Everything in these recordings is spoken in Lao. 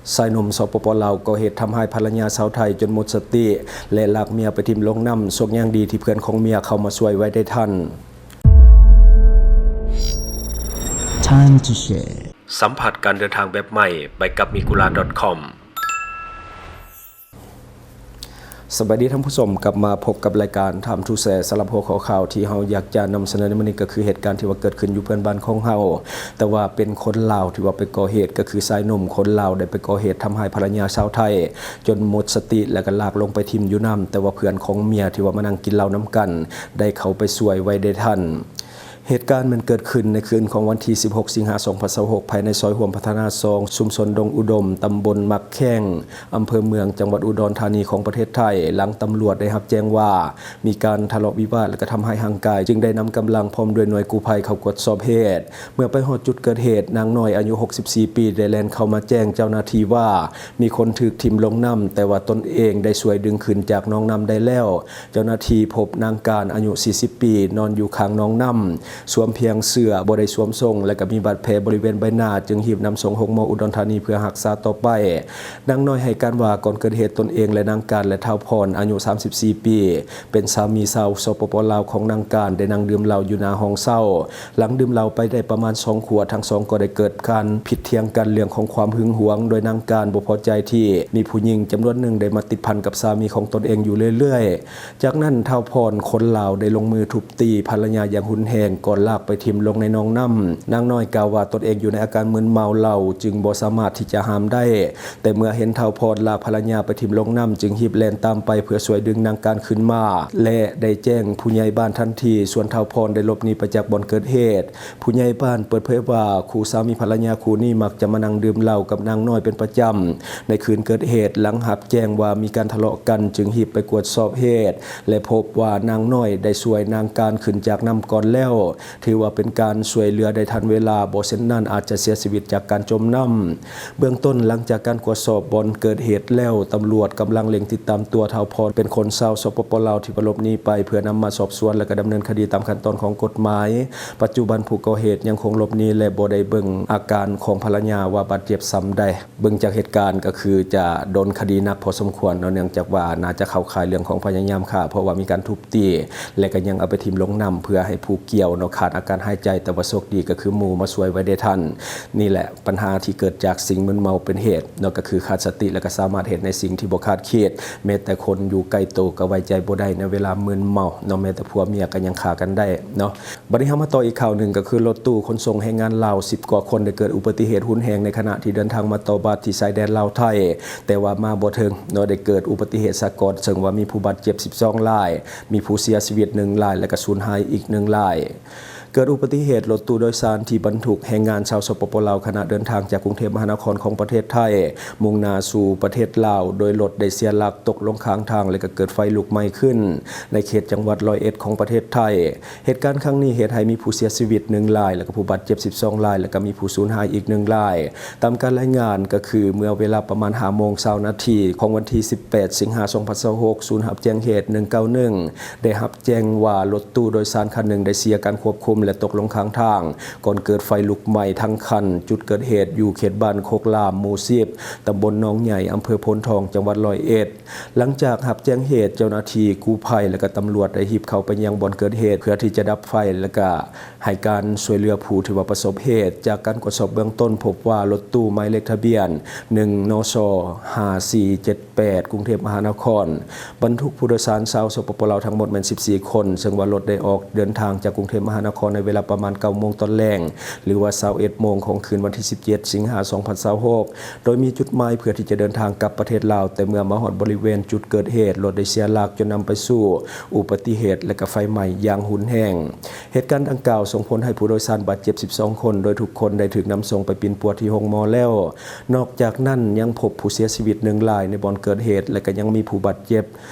ຊາຍໜຸ່ມ ສປປ ລາວ ກໍ່ເຫດທຳຮ້າຍພັນລະຍາຊາວໄທຈົນໝົດສະຕິ ແລະ ລາກເມຍໄປຖິ້ມລົງນ້ຳ, ໂຊກຍັງດີທີ່ເພື່ອນຂອງເມຍເຂົ້າມາຊ່ວຍໄວ້ໄດ້ທັນ. Time to share. ສຳຜັດການເດີນທາງແບບໃໝ່ ໄປກັບ Migura ດອດ ຄອມ. ສະບາຍດີທ່ານຜູ້ຊົມ, ກັບມາພົບກັບລາຍການ Time to Share. ສຳລັບຫົວຂໍ້ຂ່າວທີ່ເຮົາຢາກຈະນຳສະເໜີໃນມື້ນີ້ ກໍຄືເຫດການທີ່ວ່າເກີດຂຶ້ນຢູ່ເພື່ອນບ້ານຂອງເຮົາ, ແຕ່ວ່າເປັນຄົນລາວທີ່ວ່າໄປກໍ່ເຫດ, ກໍຄືຊາຍໜຸ່ມຄົນລາວໄດ້ໄປກໍ່ເຫດທຳຮ້າຍພັນລະຍາຊາວໄທຈົນໝົດສະຕິ ແລ້ວກໍລາກລົງໄປຖິ້ມຢູ່ນ້ຳ, ແຕ່ວ່າເພື່ອນຂອງເມຍທີ່ວ່າມານັ່ງກິນເຫຼົ້ານຳກັນ ໄດ້ເຂົ້າໄປຊ່ວຍໄວ້ໄດ້ທັນ. ເຫດການແມ່ນເກີດຂຶ້ນໃນຄືນຂອງວັນທີສິບຫົກ ສິງຫາ ສອງພັນຊາວຫົກ ພາຍໃນຊອຍຮ່ວມພັດທະນາສອງ ຊຸມຊົນດົງອຸດົມ ຕຳບົນໝາກແຂ້ງ ອຳເພີເມືອງ ຈັງຫວັດອຸດອນທານີຂອງປະເທດໄທ, ຫຼັງຕຳຫຼວດໄດ້ຮັບແຈ້ງວ່າມີການທະເລາະວິວາດ ແລະ ກະທຳຮ້າຍຮ່າງກາຍ, ຈຶ່ງໄດ້ນຳກຳລັງພ້ອມດ້ວຍໜ່ວຍກູ້ໄພເຂົ້າກວດສອບເຫດ. ເມື່ອໄປຮອດຈຸດເກີດເຫດ, ນາງນ້ອຍອາຍຸຫົກສິບສີ່ປີ ໄດ້ແລ່ນເຂົ້າມາແຈ້ງເຈົ້າໜ້າທີ່ວ່າ ມີຄົນຖືກຖິ້ມລົງນ້ຳ, ແຕ່ວ່າຕົນເອງໄດ້ຊ່ວຍດຶງຂຶ້ນຈາກໜອງນ້ຳໄດ້ແລ້ວ. ເຈົ້າໜ້າທີ່ພົບນາງການອາຍຸສີ່ສິບປີ ນອນຢູ່ຂ້າງໜອງນ້ຳ, ສວມພຽງເສື້ອ, ບໍ່ໄດ້ສວມສົ້ງ ແລະ ກໍມີບາດແຜບໍລິເວນໃບໜ້າ, ຈຶ່ງຮີບນຳສົ່ງໂຮງໝໍອຸດອນທານີເພື່ອຮັກສາຕໍ່ໄປ. ນາງນ້ອຍໃຫ້ການວ່າ ກ່ອນເກີດເຫດຕົນເອງ ແລະ ນາງການ ແລະ ທ້າວພອນ ອາຍຸສາມສິບສີ່ປີ ເປັນສາມີຊາວ ສປປ ລາວ ຂອງນາງການ ໄດ້ນັ່ງດື່ມເຫຼົ້າຢູ່ໜ້າຫ້ອງເຊົ່າ. ຫຼັງດື່ມເຫຼົ້າໄປໄດ້ປະມານສອງຂວດ, ທັງສອງກໍໄດ້ເກີດການຜິດຖຽງກັນເລື່ອງຂອງຄວາມຫຶງຫວງ, ໂດຍນາງການບໍ່ພໍໃຈທີ່ມີຜູ້ຍິງຈຳນວນໜຶ່ງໄດ້ມາຕິດພັນກັບສາມີຂອງຕົນເອງຢູ່ເລື້ອຍໆ. ຈາກນັ້ນ ທ້າວພອນ ຄົນລາວໄດ້ລົງມືທຸບຕີພັນລະຍາຢ່າງຮຸນແຮງ ກ່ອນລາກໄປຖິ້ມລົງໃນໜອງນ້ຳ. ນາງນ້ອຍກ່າວວ່າຕົນເອງຢູ່ໃນອາການມຶນເມົາເຫຼົ້າ ຈຶ່ງບໍ່ສາມາດທີ່ຈະຫ້າມໄດ້, ແຕ່ເມື່ອເຫັນທ້າວພອນລາກພັນລະຍາໄປຖິ້ມລົງນ້ຳ ຈຶ່ງຮີບແລ່ນຕາມໄປເພື່ອຊ່ວຍດຶງນາງການຂຶ້ນມາ ແລະ ໄດ້ແຈ້ງຜູ້ໃຫຍ່ບ້ານທັນທີ, ສ່ວນທ້າວພອນໄດ້ຫຼົບໜີໄປຈາກບ່ອນເກີດເຫດ. ຜູ້ໃຫຍ່ບ້ານເປີດເຜີຍວ່າ ຄູ່ສາມີພັນລະຍາຄູ່ນີ້ມັກຈະມານັ່ງດື່ມເຫຼົ້າກັບນາງນ້ອຍເປັນປະຈຳ. ໃນຄືນເກີດເຫດ, ຫຼັງຮັບແຈ້ງວ່າມີການທະເລາະກັນ, ຈຶ່ງຮີບໄປກວດສອບເຫດ ແລະ ພົບວ່ານາງນ້ອຍໄດ້ຊ່ວຍນາງການຂຶ້ນຈາກນ້ຳກ່ອນແລ້ວ. ຖືວ່າເປັນການຊ່ວຍເຫຼືອໄດ້ທັນເວລາ, ບໍ່ເຊັ່ນນັ້ນອາດຈະເສຍຊີວິດຈາກການຈົມນ້ຳ. ເບື້ອງຕົ້ນ, ຫຼັງຈາກການກວດສອບບ່ອນເກີດເຫດແລ້ວ, ຕຳຫຼວດກຳລັງເລັ່ງຕິດຕາມຕົວທ້າວພອນ ເປັນຄົນຊາວ ສປປ ລາວ ທີ່ວ່າຫຼົບໜີໄປ ເພື່ອນຳມາສອບສວນ ແລະ ກໍດຳເນີນຄະດີຕາມຂັ້ນຕອນຂອງກົດໝາຍ. ປັດຈຸບັນຜູ້ກໍ່ເຫດຍັງຄົງຫຼົບໜີ ແລະ ບໍ່ໄດ້ເບິ່ງອາການຂອງພັນລະຍາວ່າບາດເຈັບສ່ຳໃດ. ເບິ່ງຈາກເຫດການກໍຄືຈະໂດນຄະດີໜັກພໍສົມຄວນເນາະ, ເນື່ອງຈາກວ່າໜ້າຈະເຂົ້າຂ່າຍເລື່ອງຂອງພະຍາຍາມຂ້າ ເພາະວ່າມີການທຸບຕີ ແລະ ກໍຍັງເອົາໄປຖິ້ມລົງນ້ຳເພື່ອໃຫ້ຜູ້ກ່ຽວເນາະຂາດອາການຫາຍໃຈ, ແຕ່ວ່າໂຊກດີກໍຄືໝູ່ມາຊ່ວຍໄວ້ໄດ້ທັນ. ນີ້ແຫຼະ ບັນຫາທີ່ເກີດຈາກສິ່ງມຶນເມົາເປັນເຫດເນາະ, ກໍຄືຂາດສະຕິ ແລະ ກໍສາມາດເຮັດໃນສິ່ງທີ່ບໍ່ຄາດຄິດ. ແມ້ແຕ່ຄົນຢູ່ໃກ້ໂຕກໍໄວ້ໃຈບໍ່ໄດ້ໃນເວລາມຶນເມົາເນາະ, ແມ້ແຕ່ຜົວເມຍກໍຍັງຂ້າກັນໄດ້ເນາະ. ບັດນີ້ເຮົາມາຕໍ່ອີກຂ່າວໜຶ່ງ, ກໍຄືລົດຕູ້ຂົນສົ່ງແຮງງານລາວສິບກວ່າຄົນ ໄດ້ເກີດອຸບັດຕິເຫດຮຸນແຮງໃນຂະນະທີ່ເດີນທາງມາຕໍ່ບາດທີ່ຊາຍແດນລາວໄທ, ແຕ່ວ່າມາບໍ່ເຖິງເນາະ, ໄດ້ເກີດອຸບັດຕິເຫດສາກອນ, ເຊິ່ງວ່າມີຜູ້ບາດເຈັບສິບສອງລາຍ, ມີຜູ້ເສຍຊີວິດໜຶ່ງລາຍ ແລະ ກະສູນຫາຍອີກໜຶ່ງລາຍ. ເກີດອຸບັດຕິເຫດລົດຕູ້ໂດຍສານທີ່ບັນທຸກແຮງງານຊາວ ສປປ ລາວ ຂະນະເດີນທາງຈາກກຸງເທບມະຫານະຄອນຂອງປະເທດໄທ ມຸ່ງໜ້າສູ່ປະເທດລາວ, ໂດຍລົດໄດ້ເສຍຫຼັກຕົກລົງຂ້າງທາງ ແລະ ກໍເກີດໄຟລຸກໄໝ້ຂຶ້ນໃນເຂດຈັງຫວັດຮ້ອຍເອັດຂອງປະເທດໄທ. ເຫດການຄັ້ງນີ້ເຮັດໃຫ້ມີຜູ້ເສຍຊີວິດໜຶ່ງລາຍ ແລະ ກໍຜູ້ບາດເຈັບສິບສອງລາຍ ແລະ ກໍມີຜູ້ສູນຫາຍອີກໜຶ່ງລາຍ. ຕາມການລາຍງານກໍຄື ເມື່ອເວລາປະມານຫ້າໂມງຊາວນາທີຂອງວັນທີສິບແປດ ສິງຫາ ສອງພັນຊາວຫົກ ສູນຮັບແຈ້ງເຫດໜຶ່ງເກົ້າໜຶ່ງ ໄດ້ຮັບແຈ້ງວ່າລົດຕູ້ໂດຍສານຄັນໜຶ່ງໄດ້ເສຍການຄວບຄຸມ ແລະ ຕົກລົງຂ້າງທາງ ກ່ອນເກີດໄຟລຸກໄໝ້ທັງຄັນ. ຈຸດເກີດເຫດຢູ່ເຂດບ້ານໂຄກລາມ ໝູ່ສິບ ຕຳບົນໜອງໃຫຍ່ ອຳເພີໂພນທອງ ຈັງຫວັດຮ້ອຍເອັດ. ຫຼັງຈາກຮັບແຈ້ງເຫດ, ເຈົ້າໜ້າທີ່ກູ້ໄພ ແລະ ກໍຕຳຫຼວດໄດ້ຮີບເຂົ້າໄປຍັງບ່ອນເກີດເຫດ ເພື່ອທີ່ຈະດັບໄຟ ແລະ ກໍໃຫ້ການຊ່ວຍເຫຼືອຜູ້ທີ່ວ່າປະສົບເຫດ. ຈາກການກວດສອບເບື້ອງຕົ້ນ ພົບວ່າລົດຕູ້ໝາຍເລກທະບຽນ ໜຶ່ງ ນສ ຫ້າສີ່ເຈັດແປດ ກຸງເທບມະຫານະຄອນ ບັນທຸກຜູ້ໂດຍສານຊາວ ສປປ ລາວ ທັງໝົດແມ່ນສິບສີ່ຄົນ, ເຊິ່ງວ່າລົດໄດ້ອອກເດີນທາງຈາກກຸງເທບມະຫານະຄອນໃນເວລາປະມານເກົ້າໂມງຕອນແລງ ຫຼືວ່າຊາວເອັດໂມງຂອງຄືນວັນທີສິບເຈັດ ສິງຫາ ສອງພັນຊາວຫົກ ໂດຍມີຈຸດໝາຍເພື່ອທີ່ຈະເດີນທາງກັບປະເທດລາວ, ແຕ່ເມື່ອມາຮອດບໍລິເວນຈຸດເກີດເຫດ, ລົດໄດ້ເສຍຫຼັກຈົນນຳໄປສູ່ອຸບັດຕິເຫດ ແລະ ກະໄຟໄໝ້ຢ່າງຮຸນແຮງ. ເຫດການດັ່ງກ່າວສົ່ງຜົນໃຫ້ຜູ້ໂດຍສານບາດເຈັບສິບສອງຄົນ, ໂດຍທຸກຄົນໄດ້ຖືກນຳສົ່ງໄປປິ່ນປົວທີ່ໂຮງໝໍແລ້ວ. ນອກຈາກນັ້ນ, ຍັງພົບຜູ້ເສຍຊີວິດໜຶ່ງລາຍໃນບ່ອນເກີດເຫດ ແລະ ກໍຍັງມີຜູ້ບາດເຈັບ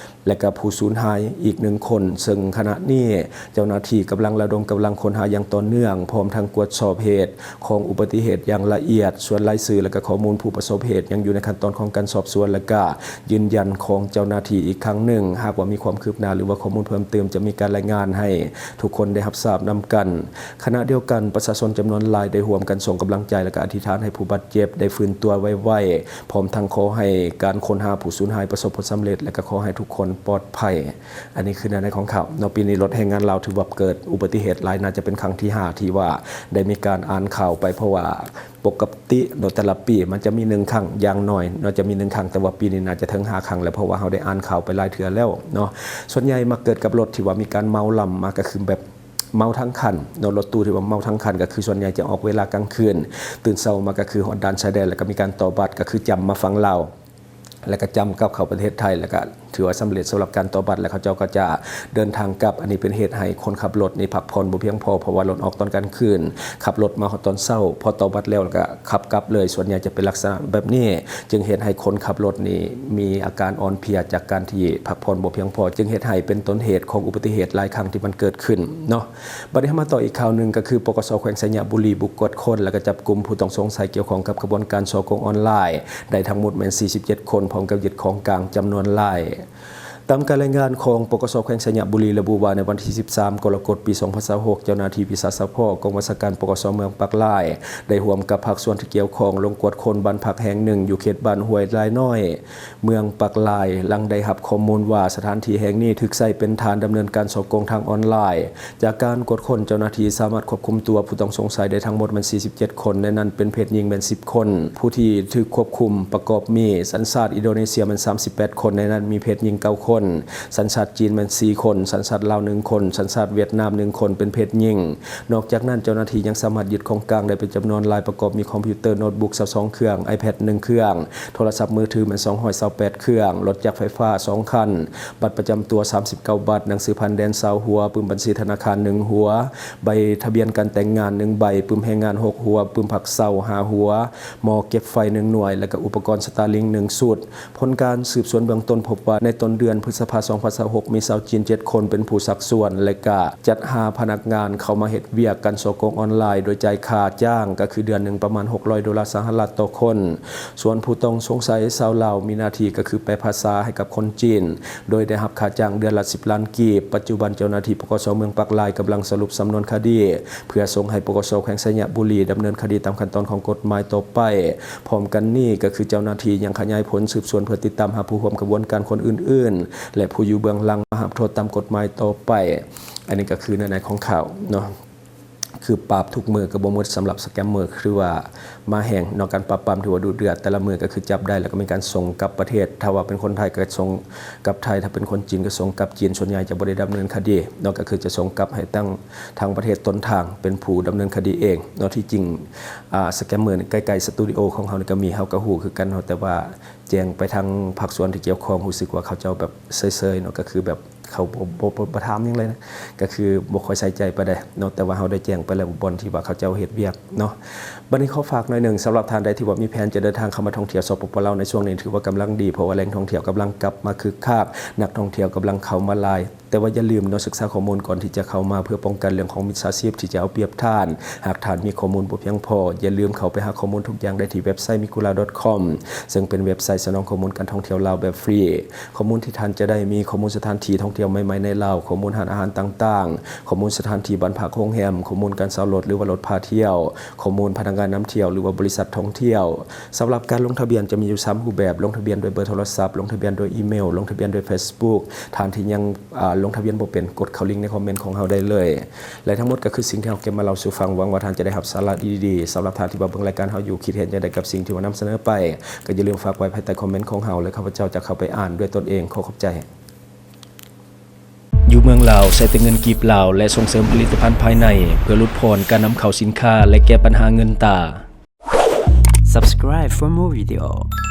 ແລະ ກໍຜູ້ສູນຫາຍອີກໜຶ່ງຄົນ, ເຊິ່ງຂະນະນີ້ເຈົ້າໜ້າທີ່ກຳລັງລະດົມກຳລັງ ນຫາຢ່າງຕໍ່ເນື່ອງ, ພ້ອມທັງກວດສອບເຫດຂອງອຸບັດຕິເຫດຢ່າງລະອຽດ. ສ່ວນລາຍຊື່ ແລະ ກະຂໍ້ມູນຜູ້ປະສົບເຫດ ຍັງຢູ່ໃນຂັ້ນຕອນຂອງການສອບສວນ ແລະ ກະຢືນຢັນຂອງເຈົ້າໜ້າທີ່ອີກຄັ້ງໜຶ່ງ. ຫາກວ່າມີຄວາມຄືບໜ້າ ຫຼືວ່າຂໍ້ມູນເພີ່ມເຕີມ ຈະມີການລາຍງານໃຫ້ທຸກຄົນໄດ້ຮັບຊາບນຳກັນ. ຂະນະດຽວກັນ, ປະຊາຊົນຈຳນວນຫຼາຍໄດ້ຮ່ວມກັນສົ່ງກຳລັງໃຈ ແລະ ກະອະທິຖານໃຫ້ຜູ້ບາດເຈັບໄດ້ຟື້ນຕົວໄວໆ, ພ້ອມທັງຂໍໃຫ້ການຄົ້ນຫາຜູ້ສູນຫາຍປະສົບຜົນສຳເລັດ ແລະ ກະຂໍໃຫ້ທຸກຄົນປອດໄພ. ອັນນີ້ຄືແນວໃນຂອງຂ່າວເນາະ. ປີນີ້ລົດແຮງງານລາວຖືວ່າເກີດອຸບັດຕິເຫດຫຼາຍ, ໜ້າຈະເປັນຄັ້ງທີຫ້າທີ່ວ່າໄດ້ມີການອ່ານຂ່າວໄປ, ເພາະວ່າປົກກະຕິເນາະ ແຕ່ລະປີມັນຈະມີໜຶ່ງຄັ້ງຢ່າງໜ້ອຍເນາະ, ຈະມີໜຶ່ງຄັ້ງ, ແຕ່ວ່າປີນີ້ໜ້າຈະເຖິງຫ້າຄັ້ງແລ້ວ, ເພາະວ່າເຮົາໄດ້ອ່ານຂ່າວໄປຫຼາຍເທື່ອແລ້ວເນາະ. ສ່ວນໃຫຍ່ມັກເກີດກັບລົດທີ່ວ່າມີການເມົາລຳມາ, ກໍຄືແບບເມົາທັງຄັນເນາະ, ລົດຕູ້ທີ່ວ່າເມົາທັງຄັນ ກໍຄືສ່ວນໃຫຍ່ຈະອອກເວລາກາງຄືນ, ຕື່ນເຊົ້າມາກໍຄືຮອດດ່ານຊາຍແດນ ແລ້ວກໍມີການຕໍ່ບັດ, ກໍຄືຈຳມາຝັ່ງລາວ ແລ້ວກໍຈຳກັບເຂົ້າປະເທດໄທ, ແລ້ວກໍຖືວ່າສຳເລັດສຳລັບການຕໍ່ບັດ, ແລ້ວເຂົາເຈົ້າກໍຈະເດີນທາງກັບ. ອັນນີ້ເປັນເຫດໃຫ້ຄົນຂັບລົດນີ້ພັກຜ່ອນບໍ່ພຽງພໍ, ເພາະວ່າລົດອອກຕອນກາງຄືນ, ຂັບລົດມາຮອດຕອນເຊົ້າ, ພໍຕໍ່ບັດແລ້ວ ແລ້ວກໍຂັບກັບເລີຍ. ສ່ວນໃຫຍ່ຈະເປັນລັກສະນະແບບນີ້, ຈຶ່ງເຮັດໃຫ້ຄົນຂັບລົດນີ້ມີອາການອ່ອນເພຍຈາກການທີ່ພັກຜ່ອນບໍ່ພຽງພໍ, ຈຶ່ງເຮັດໃຫ້ເປັນຕົ້ນເຫດຂອງອຸບັດຕິເຫດຫຼາຍຄັ້ງທີ່ມັນເກີດຂຶ້ນເນາະ. ບັດນີ້ເຮົາມາຕໍ່ອີກຂ່າວໜຶ່ງ, ກໍຄື ປກສ ແຂວງໄຊຍະບູລີ ບຸກກວດຄົ້ນ ແລະ ກໍຈັບກຸມຜູ້ຕ້ອງສົງໄສກ່ຽວຂ້ອງກັບຂະບວນການສໍ້ໂກງອອນລາຍ ໄດ້ທັງໝົດແມ່ນສີ່ສິບເຈັດຄົນ, ພ້ອມກັບຍຶດຂອງກາງຈຳນວນຫຼາຍ. ຕາມການລາຍງານຂອງ ປກສ ແຂວງໄຊຍະບູລີ ລະບຸວ່າ ໃນວັນທີສິບສາມ ກໍລະກົດ ປີສອງພັນຊາວຫົກ ເຈົ້າໜ້າທີ່ວິຊາສະເພາະກອງບັນຊາການ ປກສ ເມືອງປາກລາຍ ໄດ້ຮ່ວມກັບພາກສ່ວນທີ່ກ່ຽວຂ້ອງ ລົງກວດຄົ້ນບ້ານພັກແຫ່ງໜຶ່ງ ຢູ່ເຂດບ້ານຫ້ວຍລາຍນ້ອຍ ເມືອງປາກລາຍ, ຫຼັງໄດ້ຮັບຂໍ້ມູນວ່າ ສະຖານທີ່ແຫ່ງນີ້ຖືກໃຊ້ເປັນຖານດຳເນີນການສໍ້ໂກງທາງອອນລາຍ. ຈາກການກວດຄົ້ນ, ເຈົ້າໜ້າທີ່ສາມາດຄວບຄຸມຕົວຜູ້ຕ້ອງສົງໄສໄດ້ທັງໝົດແມ່ນສີ່ສິບເຈັດຄົນ, ໃນນັ້ນເປັນເພດຍິງແມ່ນສິບຄົນ, ຜູ້ທີ່ຖືກຄວບຄຸມປະກອບມີສັນຊາດອິນໂດເນເຊຍແມ່ນສາມສິບແປດຄົນ, ໃນນັ້ນມີເພດຍິງເກົ້າຄົນ, ສັນຊາດຈີນແມ່ນສີ່ຄົນ, ສັນຊາດລາວໜຶ່ງຄົນ, ສັນຊາດຫວຽດນາມໜຶ່ງຄົນ ເປັນເພດຍິງ. ນອກຈາກນັ້ນ, ເຈົ້າໜ້າທີ່ຍັງສາມາດຍຶດຂອງກາງໄດ້ເປັນຈຳນວນຫຼາຍ, ປະກອບມີຄອມພິວເຕີໂນ້ດບຸກຊາວສອງເຄື່ອງ, ໄອແພດໜຶ່ງເຄື່ອງ, ໂທລະສັບມືຖືແມ່ນສອງຮ້ອຍຊາວແປດເຄື່ອງ, ລົດຈັກໄຟຟ້າສອງຄັນ, ບັດປະຈຳຕົວສາມສິບເກົ້າບັດ, ໜັງສືຜ່ານແດນຊາວຫົວ, ປຶ້ມບັນຊີທະນາຄານໜຶ່ງຫົວ, ໃບທະບຽນການແຕ່ງງານໜຶ່ງໃບ, ປຶ້ມແຮງງານຫົກຫົວ, ປຶ້ມຜັກເຊົາຫ້າຫົວ, ໝໍ້ເກັບໄຟໜຶ່ງໜ່ວຍ ແລະ ກະອຸປະກອນສະຕາລິງໜຶ່ງຊຸດ. ຜົນການສືບສວນເບື້ອງຕົ້ນພົບວ່າ ໃນຕົ້ນເດືອນພຶດສະພາ ສອງພັນຊາວຫົກ ມີຊາວຈີນເຈັດຄົນເປັນຜູ້ຊັກຊວນ ແລະ ກະຈັດຫາພະນັກງານເຂົ້າມາເຮັດວຽກການສໍ້ໂກງອອນລາຍ ໂດຍຈ່າຍຄ່າຈ້າງ ກະຄືເດືອນໜຶ່ງປະມານຫົກຮ້ອຍໂດລາສະຫະລັດຕໍ່ຄົນ. ສ່ວນຜູ້ຕ້ອງສົງໄສຊາວລາວ ມີໜ້າທີ່ກະຄືແປພາສາໃຫ້ກັບຄົນຈີນ ໂດຍໄດ້ຮັບຄ່າຈ້າງເດືອນລະສິບລ້ານກີບ. ປັດຈຸບັນເຈົ້າໜ້າທີ່ ປກສ ເມືອງປາກລາຍ ກຳລັງສະຫຼຸບສຳນວນຄະດີ ເພື່ອສົ່ງໃຫ້ ປກສ ແຂວງໄຊຍະບູລີ ດຳເນີນຄະດີຕາມຂັ້ນຕອນຂອງກົດໝາຍຕໍ່ໄປ. ພ້ອມກັນນີ້ ກໍຄືເຈົ້າໜ້າທີ່ຍັງຂະຫຍາຍຜົນສືບສວນເພື່ອຕິດຕາມຫາຜູ້ຮ່ວມຂະບວນການຄົນອື່ນໆ ແລະ ຜູ້ຢູ່ເບື້ອງຫຼັງມາຮັບໂທດຕາມກົດໝາຍຕໍ່ໄປ. ອັນນີ້ກໍຄືເນື້ອໃນຂອງຂ່າວເນາະ. ຄືປາບທຸກມື້ກໍບໍ່ໝົດສຳລັບສະແກມເມີ ຄືວ່າມາແຮງເນາະ, ການປາບປາມຖືວ່າດຸເດືອດ, ແຕ່ລະມື້ກໍຄືຈັບໄດ້ ແລ້ວກໍມີການສົ່ງກັບປະເທດ, ຖ້າວ່າເປັນຄົນໄທກໍສົ່ງກັບໄທ, ຖ້າເປັນຄົນຈີນກໍສົ່ງກັບຈີນ, ສ່ວນໃຫຍ່ຈະບໍ່ໄດ້ດຳເນີນຄະດີເນາະ, ກໍຄືຈະສົ່ງກັບໃຫ້ທາງ ທາງປະເທດຕົ້ນທາງເປັນຜູ້ດຳເນີນຄະດີເອງເນາະ. ທີ່ຈິງ ອາ ສະແກມເມີໃນໃກ້ໆສະຕູດິໂອຂອງເຮົານີ້ກໍມີ, ເຮົາກໍຮູ້ຄືກັນເນາະ, ແຕ່ວ່າແຈ້ງໄປທາງພາກສ່ວນທີ່ກ່ຽວຂ້ອງ ຮູ້ສຶກວ່າເຂົາເຈົ້າແບບເຊີຍໆເນາະ, ກໍຄືແບບ ເຂົາບໍ່ ບໍ່ ບໍ່ ບໍ່ຖາມຫຍັງເລີຍນະ, ກໍຄືບໍ່ຄ່ອຍໃສ່ໃຈປານໃດເນາະ, ແຕ່ວ່າເຮົາໄດ້ແຈ້ງໄປແລ້ວບ່ອນທີ່ວ່າເຂົາເຈົ້າເຮັດວຽກເນາະ. ບັດນີ້ຂໍຝາກໜ້ອຍໜຶ່ງ, ສຳລັບທ່ານໃດທີ່ວ່າມີແຜນຈະເດີນທາງເຂົ້າມາທ່ອງທ່ຽວ ສປປ ລາວ ໃນຊ່ວງນີ້ ຖືວ່າກຳລັງດີ, ເພາະວ່າແຫຼ່ງທ່ອງທ່ຽວກຳລັງກັບມາຄຶກຄັກ, ນັກທ່ອງທ່ຽວກຳລັງເຂົ້າມາຫຼາຍ. ແຕ່ວ່າຢ່າລືມເນາະ, ສຶກສາຂໍ້ມູນກ່ອນທີ່ຈະເຂົ້າມາ ເພື່ອປ້ອງກັນເລື່ອງຂອງມິດສາຊີບທີ່ຈະເອົາປຽບທ່ານ. ຫາກທ່ານມີຂໍ້ມູນບໍ່ພຽງພໍ, ຢ່າລືມເຂົ້າໄປຫາຂໍ້ມູນທຸກຢ່າງໄດ້ທີ່ເວັບໄຊ Migula dot com ເຊິ່ງເປັນເວັບໄຊສະໜອງຂໍ້ມູນການທ່ອງທ່ຽວລາວແບບຟຣີ. ຂໍ້ມູນທີ່ທ່ານຈະໄດ້ມີຂໍ້ມູນສະຖານທີ່ທ່ອງທ່ຽວໃໝ່ໆໃນລາວ, ຂໍ້ມູນຮ້ານອາຫານຕ່າງໆ, ຂໍ້ມູນສະຖານທີ່ບ້ານພັກໂຮງແຮມ, ຂໍ້ມູນການເຊົ່າລົດ ຫຼືວ່າລົດພາທ່ຽວ, ຂໍ້ມູນພະນັກງານນຳທ່ຽວ ຫຼືວ່າບໍລິສັດທ່ອງທ່ຽວ. ສຳລັບການລົງທະບຽນຈະມີຢູ່ສາມຮູບແບບ, ລົງທະບຽນໂດຍເບີໂທລະສັບ, ລົງທະບຽນໂດຍອີເມວ, ລົງທະບຽນໂດຍເຟສບຸກ. ທ່ານທີ່ຍັງ ອາ ລົງທະບຽນບໍ່ເປັນ, ກົດເຂົ້າລິງໃນຄອມເມັນຂອງເຮົາໄດ້ເລີຍ. ແລະ ທັງໝົດກໍຄືສິ່ງທີ່ເຮົາເກັບມາເລົ່າສູ່ຟັງ, ຫວັງວ່າທ່ານຈະໄດ້ຮັບສາລະດີໆ. ສຳລັບທ່ານທີ່ວ່າເບິ່ງລາຍການເຮົາຢູ່, ຄິດເຫັນຈັ່ງໃດກັບສິ່ງທີ່ວ່ານຳສະເໜີໄປ, ກໍຢ່າລືມຝາກໄວ້ພາຍໃຕ້ຄອມເມັນຂອງເຮົາ ແລະ ຂ້າພະເຈົ້າຈະເຂົ້າໄປອ່ານດ້ວຍຕົນເອງ. ຂໍຂອບໃຈ. ຢູ່ເມືອງລາວ ໃຊ້ແຕ່ເງິນກີບລາວ ແລະ ສົ່ງເສີມຜະລິດຕະພັນພາຍໃນ ເພື່ອຫຼຸດຜ່ອນການນຳເຂົ້າສິນຄ້າ ແລະ ແກ້ບັນຫາເງິນຕາ. Subscribe for more video.